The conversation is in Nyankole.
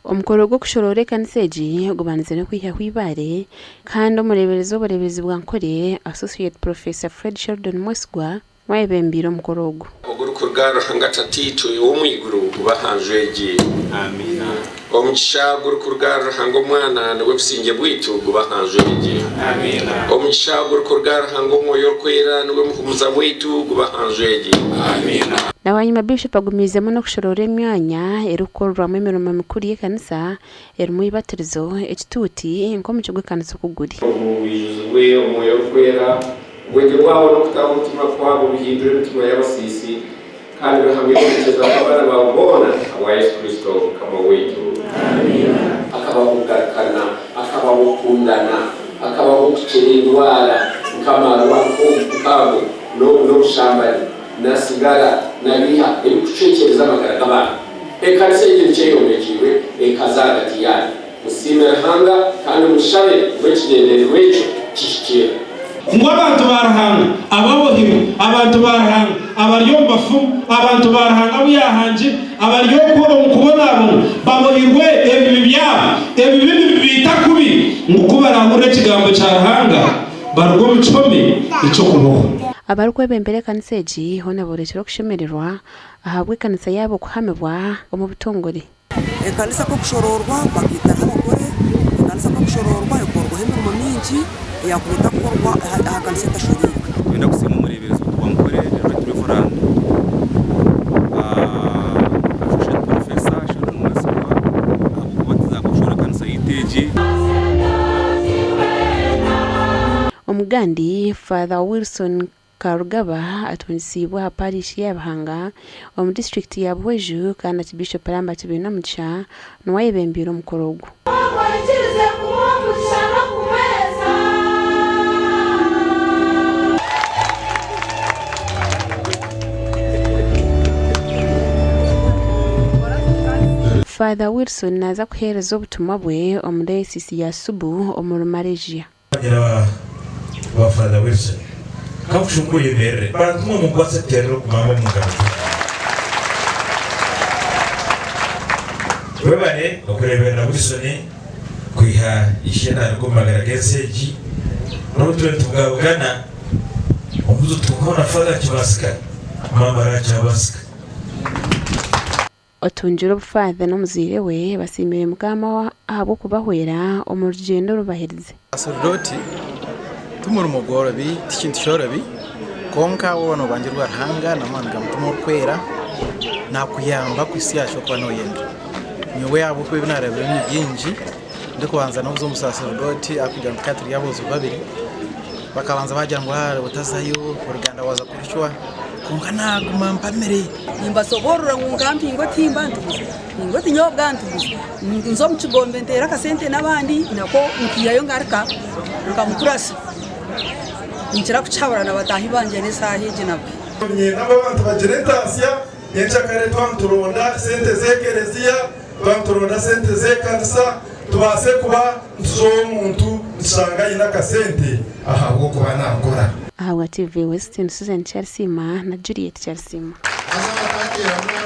Omukoro gw'okushoroora ekanisa egi gubandize n'okwihaho eibaare kandi omureeberezi w'obureeberezi bwa Nkore, Associate Professor Fred Sheldon Mwesigwa niwe ayebembeire omukoro ogu. Ogurikuruga ahari Ruhanga Tataitwe ow'omu iguru gube aha nju egi. Omugisha ogurikuruga ahari Ruhanga Omwana niwe busingye bwaitu gube aha nju egi. Omugisha ogurikuruga ahari Ruhanga Omwoyo Orikwera niwe muhumuza waitu gube aha nju egi. Na bwanyima Bishop agumiizemu n'okushoroora emyanya erikukorerwamu emirimo mikuru y'ekanisa erimu eibatirizo, ekituuti, nk'omucwe gw'ekanisa oku guri. Obu baijuzibwe Omwoyo Orikwera, obwengye bwabo n'okutaho omutima kwabo bihindura emitima y'abasiisi, kandi bihamya okurekyeza kw'abaana baawe boona ahabwa Yesu Kristo Mukama waitu. Akabaho okugarukana, akabaho okukundana, akabaho okukira endwara nk'amarwa, nk'ago, n'obushambani, na sigara, na biiha ebirikucwekyereza amagara g'abantu. Ekanisa egi nikyo eyombekiirwe ekaza ahagati yaanyu. Musiime Ruhanga kandi mushabe ngu ekigyendererwa ekyo kihikiirire. Ngu abantu ba Ruhanga ababohirwe, abantu ba Ruhanga abari omu bafumu, abantu ba Ruhanga abu yaahangire abari okwo omu kubonabona, babohirwe ebibi byabo, ebibi nibibaita kubi, ngu ku baraahurire ekigambo kya Ruhanga baruge omu kihome eky'okubohwa. Abarikwebembera ekanisa egi hoona boorekire okushemererwa ahabw'ekanisa yaabo kuhamibwa omu butongore. Ekanisa ku ekushoroorwa bakaitiraho abagore, ekanisa ku ekushoroorwa ekorwaho emirimo mingi eyakubaire etakukorwa aha kanisa etashoroirwe. Nitwenda kusiima omureeberezi waitu wa Nkore, Right Reverand Associate Professor Sheldon Mwesigwa ahabw'okubatiza kushoroora ekanisa yaitu egi. Omugandi Father Wilson Karugaba atungisiibwe aha Parish ya Bihanga omu disiturikiti ya Buhweju kandi Aakibiishopu Lambert Bainomugisha niwe ayebembeire omukoro ogu. Father Wilson naaza kuheereza obutumwa bwe omu dayosiisi ya Subu omuri Malaysia. Nyina wa Father Wilson kakushunga oyemerere bantu mwe munkwatse tuterere okugamba omu ngaro ze. Webare okureberera Wilson kwiha ishe naruga omu magara g'ensi egi n'obu turiyo nitubugabugana omubuzo tukuhona Father nikibasika maama arakyabasika. Otungire obufaatha n'omuzaire we basiimire Mukama ahabw'okubahwera omu rugyendo oru baherize. Abasaserdooti ti murimo gworobi, ti kintu kyorobi, kwonka waaba noobangirwa Ruhanga n'amaani ga Mutima Orikwera, naakuyamba kuhitsya aha ki orikuba nooyenda. Nyowe ahabw'okuba ebi naarabiremu ni bingi, ndikubanza n'okuza omu busaserdooti ahabw'okugira ngu tukaba turi aboojo babiri, bakabanza baagira ngu otazayo, oruganda waaza kurucwa, kwonka naaguma mpamire. Nimbasoboorora ngu nka mpinga otuhimba ntuguza, mpinga otunyobwa ntuguza, nza omu kigombe nteera akasente n'abandi nako nkiihayo ngaruka nkamukurasa. Ninkira kukihabura na bataahi bangye n'eshaaha egi nabwe. Niinyenda ngu abantu bagire entaasya nyencakare twaba nituronda sente z'ekereziya, twaba nituronda sente z'ekanisa, tubaase kuba nituza ow'omuntu nitushanga aine akasente ahabw'okuba naakora. Ahabwa TV West, ni Susan Kyarisiima na Juliet Kyarisiima. Haza bakateeramu.